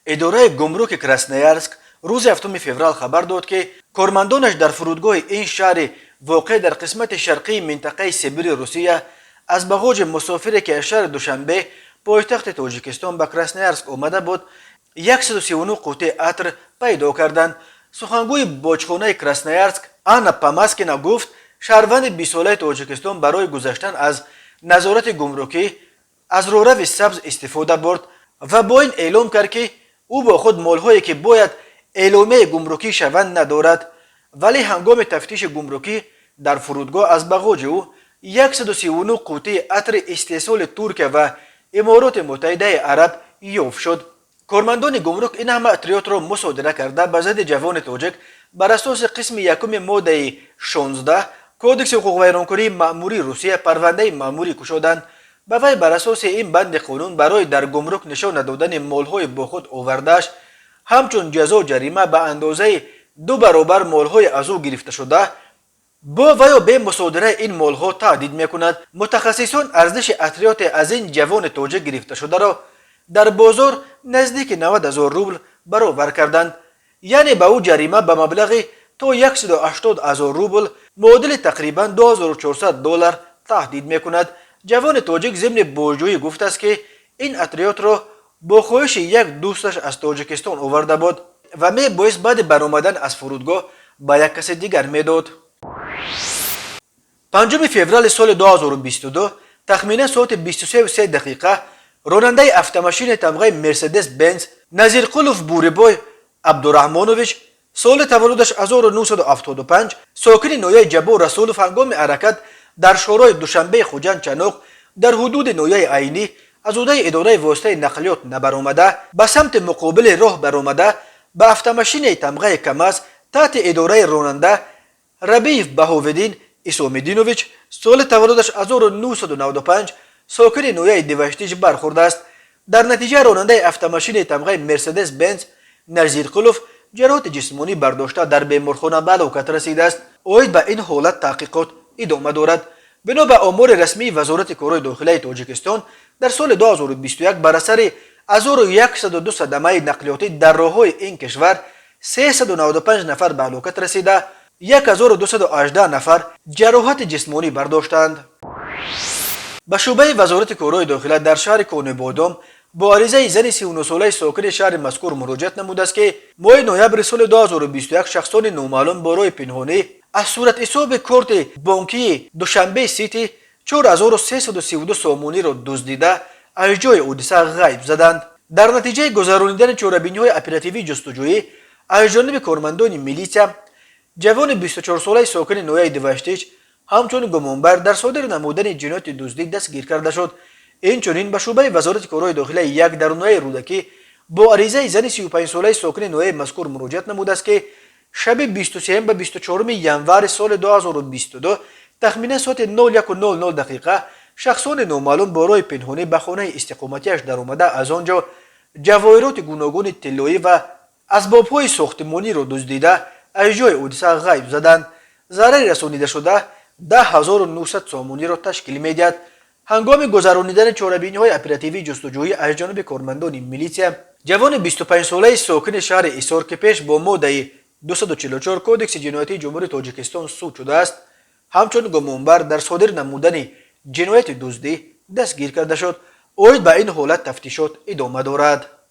Идораи гумруки Красноярск рӯзи 7 феврал хабар дод, ки кормандонаш дар фурудгоҳи ин шаҳри воқеъ дар қисмати шарқии минтақаи Сибири Русия аз бағоҷи мусофире, ки аз шаҳри Душанбе, пойтахти Тоҷикистон, ба Красноярск омада буд, 139 қуттии атр пайдо карданд. Сухангӯи боҷхонаи Красноярск Анна Памаскина гуфт, шаҳрванди 20-солаи Тоҷикистон барои гузаштан аз назорати гумрукӣ аз роҳрави сабз истифода бурд ва бо ин эълом кард, ки ӯ бо худ молҳое, ки бояд эъломияи гумрукӣ шаванд, надорад. Вале ҳангоми тафтиши гумрукӣ дар фурудгоҳ аз бағоҷи ӯ 139 қуттии атри истеҳсоли Туркия ва Имороти Муттаҳидаи Араб ёфт шуд. Кормандони гумрук ин ҳама атриётро мусодира карда, ба зидди ҷавони тоҷик бар асоси қисми якуми моддаи 16 Кодекси ҳуқуқвайронкунии маъмурии Русия парвандаи маъмурӣ кушоданд. Ба вай бар асоси ин банди қонун барои дар гумрук нишон надодани молҳои бо худ овардааш ҳамчун ҷазо ҷарима ба андозаи 2 баробар молҳои аз ӯ гирифташуда бо ва ё бе мусодираи ин молҳо таҳдид мекунад. Мутахассисон арзиши атриёте аз ин ҷавони тоҷик гирифташударо дар бозор наздики 90 ҳазор рубл баровар карданд, яъне ба ӯ ҷарима ба маблағи то 180 ҳазор рубл, муодили тақрибан 2400 доллар, таҳдид мекунад. Ҷавони тоҷик зимни бозҷӯӣ гуфтааст, ки ин атриётро бо хоҳиши як дӯсташ аз Тоҷикистон оварда буд ва мебоист баъди баромадан аз фурудгоҳ ба як каси дигар медод. 5 феврали соли 2022 тахминан соати 23 дақиқа ронандаи автомашини тамғаи Мерседес Бенз Назирқулов Бурибой Абдураҳмонович, соли таваллудаш 1975, сокини ноҳияи Ҷаббор Расулов, ҳангоми ҳаракат дар шоҳроҳи Душанбеи Хуҷанд Чаноқ дар ҳудуди ноҳияи Айнӣ аз ҳудаи идораи воситаи нақлиёт набаромада, ба самти муқобили роҳ баромада, ба автомашинаи тамғаи КамАЗ таҳти идораи ронанда Рабиев Баҳовиддин Исомиддинович, соли таваллудаш 1995, сокини ноҳияи Деваштич бархӯрдааст. Дар натиҷа ронандаи автомашинаи тамғаи Мерседес Бенз Назирқулов ҷароҳати ҷисмонӣ бардошта, дар беморхона ба ҳалокат расидааст. Оид ба ин ҳолат таҳқиқот идома дорад. Бино ба омори расмии Вазорати корҳои дохилаи Тоҷикистон, дар соли 2021 бар асари 1102 садамаи нақлиётӣ дар роҳҳои ин кишвар 395 нафар ба ҳалокат расида, 1218 нафар ҷароҳати ҷисмонӣ бардоштанд. Ба шӯъбаи Вазорати корҳои дохила дар шаҳри Конибодом бо аризаи зани 39-солаи сокини шаҳри мазкур муроҷиат намудааст, ки моҳи ноябри соли 2021 шахсони номаълум бо роҳи пинҳонӣ аз суратҳисоби корти бонкии Душанбе Сити 4332 сомониро дуздида, аз ҷои ҳодиса ғайб заданд. Дар натиҷаи гузаронидани чорабиниҳои оперативии ҷустуҷӯӣ аз ҷониби кормандони милитсия ҷавони 24-солаи сокини ноҳияи Деваштич ҳамчун гумонбар дар содир намудани ҷинояти дуздӣ дастгир карда шуд. Инчунин ба шӯъбаи Вазорати корҳои дохилаи як дар ноҳияи Рӯдакӣ бо аризаи зани 35-солаи сокини ноҳияи мазкур муроҷиат намудааст, ки шаби 23 ба 24 январи соли 2022 тахминан соати 01:00 дақиқа шахсони номаълум бо роҳи пинҳонӣ ба хонаи истиқоматиаш даромада, аз он ҷо ҷавоҳироти гуногуни тиллоӣ ва асбобҳои сохтимониро дуздида, аз ҷои ҳодиса ғайб заданд. Зарари расонидашуда 10 900 сомониро ташкил медиҳад. Ҳангоми гузаронидани чорабиниҳои оперативии ҷустуҷӯӣ аз ҷониби кормандони милитсия ҷавони 25-солаи сокини шаҳри Ҳисор, ки пеш бо моддаи 244 Кодекси ҷиноятии Ҷумҳурии Тоҷикистон суд шудааст, ҳамчун гумонбар дар содир намудани ҷинояти дуздӣ дастгир карда шуд. Оид ба ин ҳолат тафтишот идома дорад.